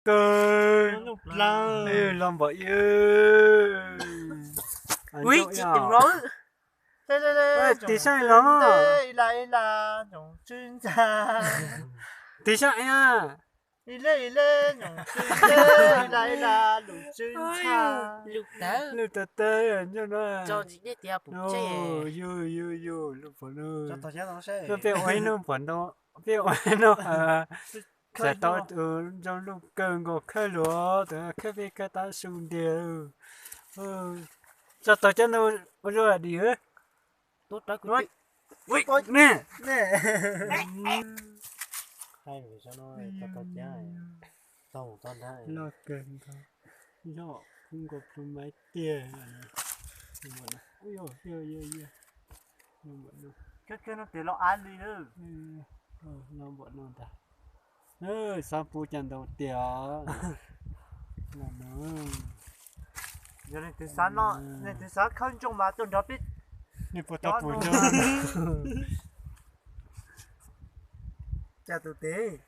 Kawg, los npom ib. Ui, tsis tus no. Tis saib los. Tis saib a. Lug tawv tawv no. Yug yug yug, lug pom no. Peb ua ib nub pom no, peb ua ib nub, xav tau tus zoo lug kawg nkaus khawb luag, tus khawb peb khawb tab su ntiag. Tso tau cov no ua zoo dim. Loj kawg nkaus, loj kawg nkaus tiag. Los npom no ntag. Xav pub cov ntau tiag. Yog leej twg xav khawb ntsoog mas tuaj nrog peb. Nej puas tau pum no? Cas tus tis.